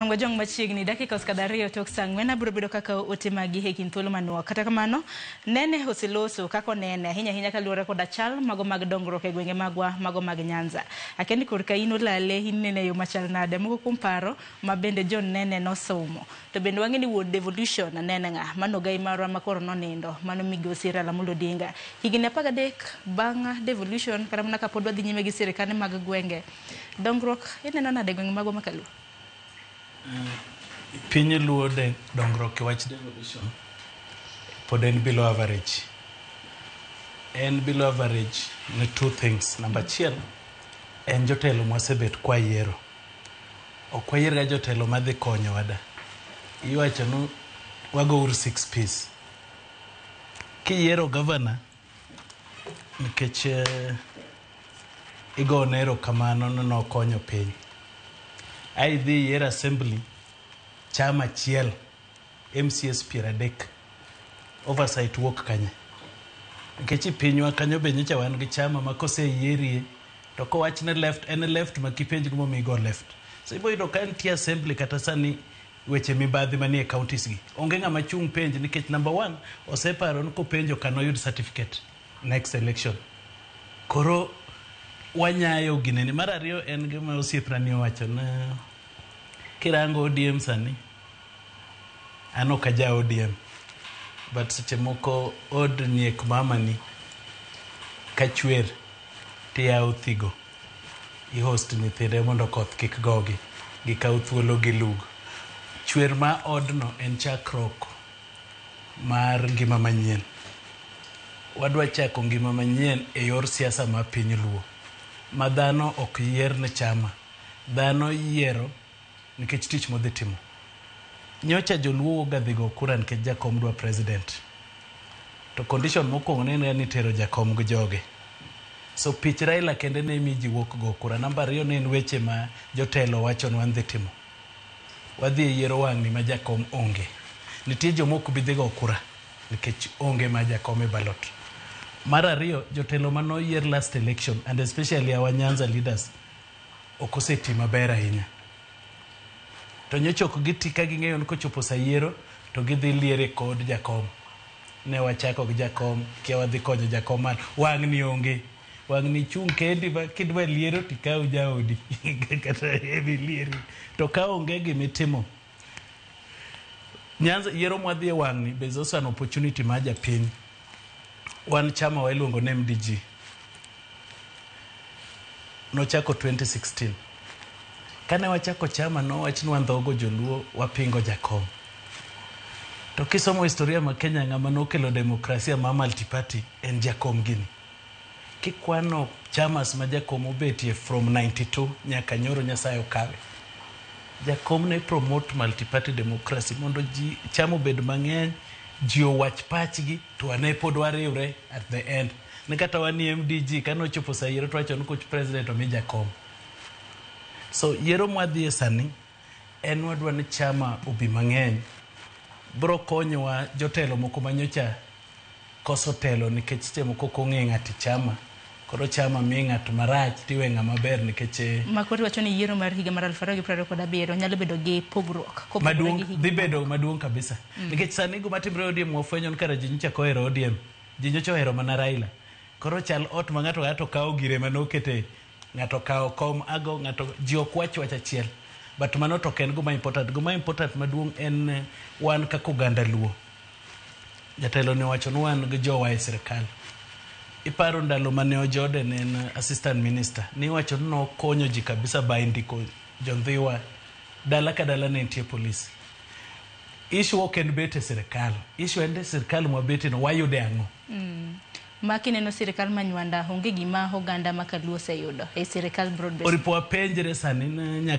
Wajong machiegni dakika osekadho 2 tok saa 4. Abiro bedo kaka ote magi e kind thuolo manuok. Kata kamano, nene oseloso kaka onene ahinya ahinya kaluwore koda chal mago mag dongruok e gwenge magwa mago mag Nyanza. Akia ni korka in olale in nene e yo machal nade. Moko kuom paro ma bende John Nene nosomo. To bende wang'e ni wuod devolution nene ng'a? Mano ogai marwa ma koro nonindo. Mano migosi Raila Amolo Odinga. Higni 13 bang' devolution kata mana kapod wadhi nyime gi sirikande mag gwenge. Dongruok ineno nade e gwenge magwa ma Kaluo? Piny luo de dongruok e wach devolution pod en below average. En below average ne two things. Number achiel en jotelo mwasebet kwayiero. Ok wayierga jotelo madhi konyowa da. Iwacho ni wago uru six piece. Kiyiero governor nikech igone erokamano ni nokonyo piny. Ae idhi iyier assembly chama achiel MCAs 30 oversight wuok kanye? Nikech e pinywa kanyo be nyocha wan gi chama ma koseyierie to kowach ni left en left ma kipenj gimomiyo igo left. So ibo yudo ka nitie assembly kata sani weche mibadhi manie counties gi onge ng'ama chung' penj nikech number one oseparo ni kopenjo kanoyud certificate next election. Koro wanyayo ginene. Mar ariyo en gima osiepna ni owacho na kirango ODM sani an ok aja ODM but seche moko od nyiek mamani kachwer tiyawo thigo i-host nyithinde mondo koth kik gogi gikaw thuolo gilug. Chwer ma odno en chakruok mar ngima manyien. Wadwa chako ngima manyien e yor siasa ma piny luo ma dhano ok yier ne chama. Dhano yiero nikech tich modhi timo. Nyocha joluo wuok ga dhi go kura nikech jakom dwa president. To condition mokwongo ne en ni tero jakom gi joge. So pich Raila kende ne mi ji wuok go kura. Namba ariyo ne en weche ma jotelo wacho ni wan dhi timo. Wadhi e yiero wang'ni ma jakom onge. Nitie joma ok bi dhi go kura nikech onge ma jakom e ballot. Mar ariyo, jotelo mane oyier last election and especially our Nyanza leaders ok oseti maber ahinya. To nyocha ok giti ka ging'eyo ni kochopo sa yiero to gidhi liere kod jakom. Ne wachako gi jakom, kia wadhi konyo jakom man. Wang'ni onge. Wang'ni ichung' kendi ma kidwa liero tikaw jaodi kata idhi lieri. To ka onge gimitimo, Nyanza yiero mwadhi e wang'ni there is also an opportunity mar japiny. Wan chama wa iluongo ni MDG. Nochako 2016. Kane wachako chama nowach ni wandhogo joluo wapingo jakom. To kisomo historia ma Kenya ng'ama nokelo demokrasia ma multiparty en jakom gini. Kikwano chamas ma jakom obetie from 92 nyaka nyoro Nyasaye okawe. Jakom ne promote multiparty democracy mondo ji chama obed mang'eny, ji owach pachgi to wane pod wariwre at the end. Ni kata wan ni MDG kane ochopo sa yiero to wacho ni koch president omi jakom. So yiero mwadhiye sani en wadwa ni chama obi mang'eny. Bro konyowa jotelo moko manyocha koso telo nikech seche moko ok ong'e ng'ato e chama. Koro chama mi ng'at marach tiwe ng'ama ber nikech Makweti wacho ni yiero mar higa mar 2027 nyalo bedo gi pogruok kopogore maduong' gi higni dhi bedo maduong' kabisa. Nikech sani gima timre ODM wafwenyo ni kara ji nyocha ok ohero ODM. Ji nyocha ohero mana Raila. Koro chal ot ma ng'ato ng'ato kawo gire mane okete ng'ato okawo kom ago ng'ato ji ok wach wach achiel. But mano to ok en gima important. Gima important maduong' en wan kaka oganda luo. Jatelo ni owacho ni wan gi jowa e sirikal. Iparo ndalo mane Ojode ne en assistant minister, niwacho ni nokonyo ji kabisa by ndiko jondhiwa dala ka dala ne nitie polis. Issue ok en bet e sirikal. Issue en ni sirikal mwabete no wayude ang'o? Ma kineno sirikal ma Nywanda onge gima oganda ma Kaluo oseyudo e sirikal broad based. Oripo wapenjre sani ni nyaka